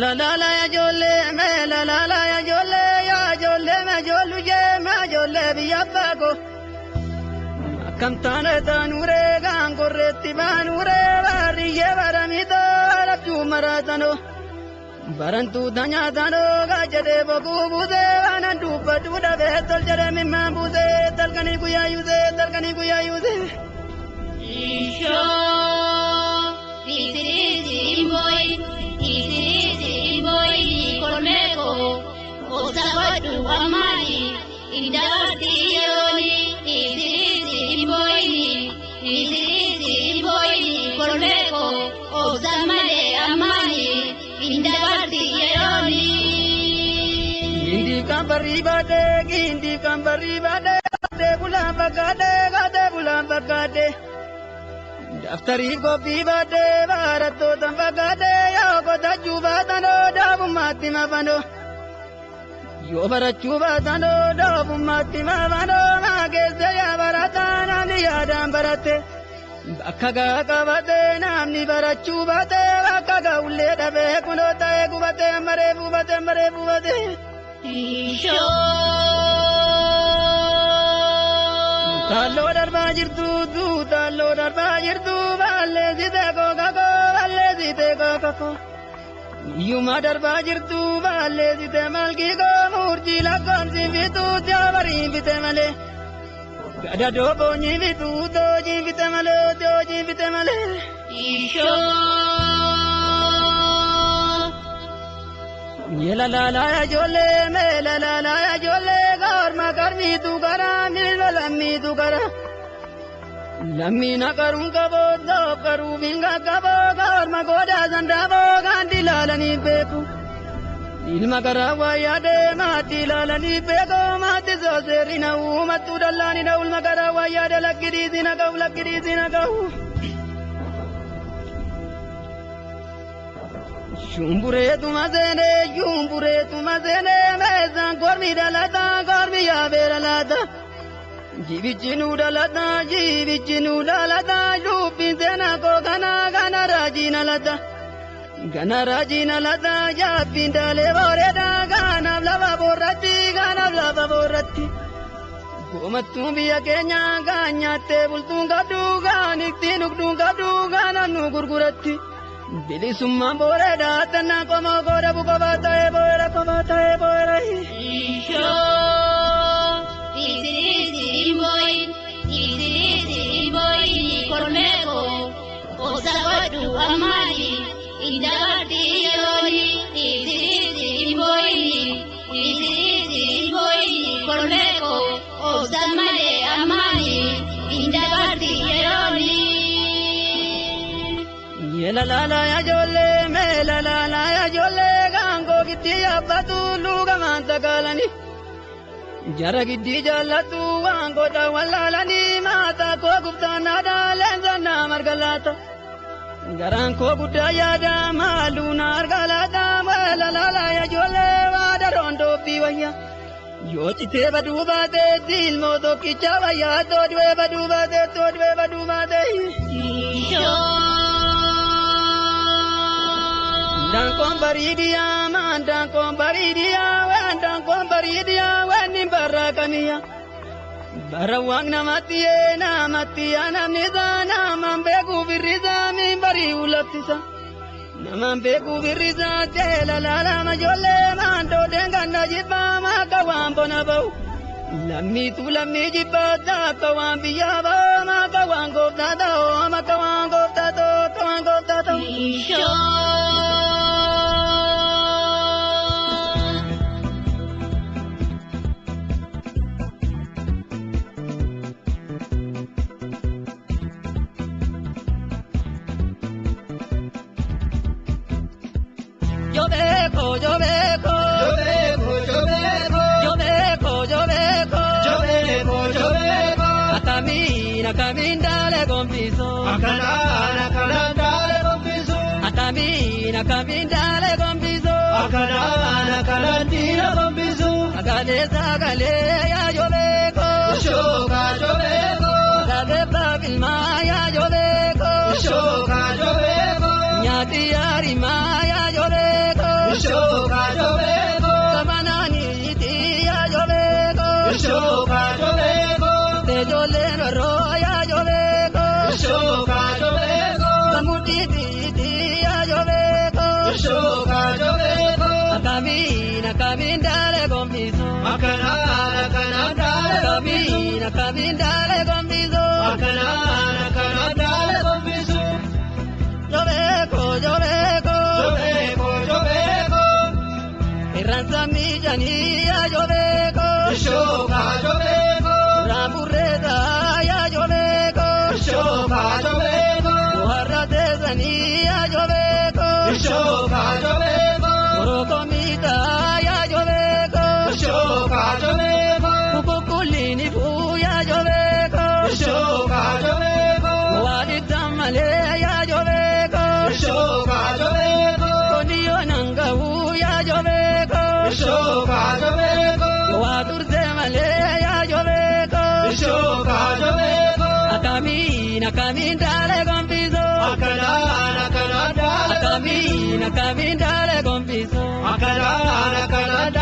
La la la ya jolle me la la la ya jolle ya jolle me jollu je me jolle biyya baako. Akkam taane taanure gaangorreetti baanure baariyyee baramito laftuu maraatano. Barantuu tanyaatano gaajjatee boquu buusee waanan dubbadhu dhabee tol jedhee mimmaan buusee talkanii guyyaa yuusee talkanii guyyaa yuusee. Ishoo isiriisi boy isiriisi boy kormeeko obsa godhu ammaani indabarti yerooni isiriisi boy isiriisi boy kormeeko obsa malee ammaani indabarti yerooni. Gindii kan barrii baatee gindii kan barrii baatee gaatee bulaan fakkaatee gaatee bulaan fakkaatee. Daftarii qophii baatee barattoota fakkaatee yoo qotachuu baatanoo daabummaatti mafanoo. Yoo barachuu baatanoo daabummaatti mafanoo maa keessa yaa barataa namni yaadaan baratte. Bakka gaa qabatee namni barachuu baatee bakka gaa'ullee dhabee kunoo ta'ee gubatee maree buufatee maree buufatee. Ishoo. Taalloo darbaa jirtu taalloo darbaa jirtu balleessitee kookakoo balleessitee kookakoo. Iyyuma darbaa jirtu balleessitee malkii koo murtii lakkoomsi fituu jaabariin fite malee. Gadadoo boonyi fituu toojii fite malee toojii fite malee. Ishoo. Yeela laalaa ijoollee meela laalaa ijoollee korma karmiitu karaa miila lammiitu karaa. Lammiina qaruun qaboo qaruu finga qaboo korma goodaa sandaaboo gaandi ilaalanii beeku. Ilma karaa waa yaadee maatii ilaalanii beeku maatti sooseerri na uumattuu dallaani na ulma karaa waa yaade lakkidhiisi na ga'u lakkidhiisi na ga'u. Shumbureetuma seenee shumbureetuma seenee meeshaan kormi dhalataa kormi yaabee dhalataa. Jibichi nu dhalataa jibichi nu dhalataa lubbiin seenaa koo kana kana raajii nalata. Kana raajii nalata jaabbiin daalee booreedha kanaaf lafa boorratti kanaaf lafa boorratti. Goomattuun biyya keenyaa kan nyaattee bultuun qabdu kan ittiin dhugduun qabdu kanaaf nu gurguratti. Bilisummaan booreedha tannaa qomoo kooda buqobaa ta'ee booreedha kophaa ta'ee booreedha. Ishoo isiriisi boy isiriisi boy kormeeko obsa godhu ammaani indabarti yerooni isiriisi boy isiriisi boy kormeeko obsa malee ammaani indabarti yerooni. Yeela laalaa ijoollee meela laalaa ijoollee gaangoo giddii yaabbatu luugamaan takaalani. Jara giddii jaallatu waan godha wallaalanii maataa koo gubtaan naadaa leensa naa marga laata. Garaan koo guddaa yaada maaluu na arga laata meela laalaa ijoollee waa daroon doobbii wayya. Yoo citee baduu baatee ilmoo tokkicha wayyaa too du'ee baduu baatee too du'ee baduu baatee. Ishoo. Daankoon bariidiyaa maandaankoon bariidiyaa waandaankoon bariidiyaa wanni barraaqaniya. Bara waan namatti yee namatti yaa namni isaa namaan beekuu birrisaa min bari'uu laftisa. Namaan beekuu birrisaa jeela laalama ijoollee maandoo deenganna jibbaa maaka waan bona ba'u. Lammiitu lammii jibbaa akka waan biyyaa ba'u maaka waan gooftaa ta'u maaka waan gooftaa ta'u akka waan gooftaa ta'u. Ishoo. Yo beeko yo beeko Jobeeko jobeeko yo beeko yo beeko jobeeko jobeeko akkamiin akkamiin daalee gombisu akkanaan akkanaan daalee gombisu akkamiin akkamiin daalee gombisu akkanaan akkanaan diina gombisu sagalee sagalee yaa yo beeko shooka jobeeko sagalee baafilmaa yaa yo beeko shooka. Akkamiin daalee gombisu. Akkanaan akkanaan daalee gombisu. Jobeeko jobeeko. Jobeeko jobeeko. Irraan miijanii yaa jobeeko. Shooka jobeeko. Raamburreeta yaa jobeeko. Shooka jobeeko. Warra teessanii yaa jobeeko. Shooka jobeeko. Moroko miita yaa jobeeko. Shooka jobeeko. Kukulini yaa jobeeko. Shooka jobeeko. Walitti malee yaa jobeeko. Shooka jobeeko. Koniyo nangahu yaa jobeeko. Shooka jobeeko. Waa turte malee yaa jobeeko. Shooka jobeeko. Akkamiin akkamiin daalee gombisu. Akkanaan akkanaan daalee gombisu. Akkamiin akkamiin daalee gombisu. Akkanaan akkanaan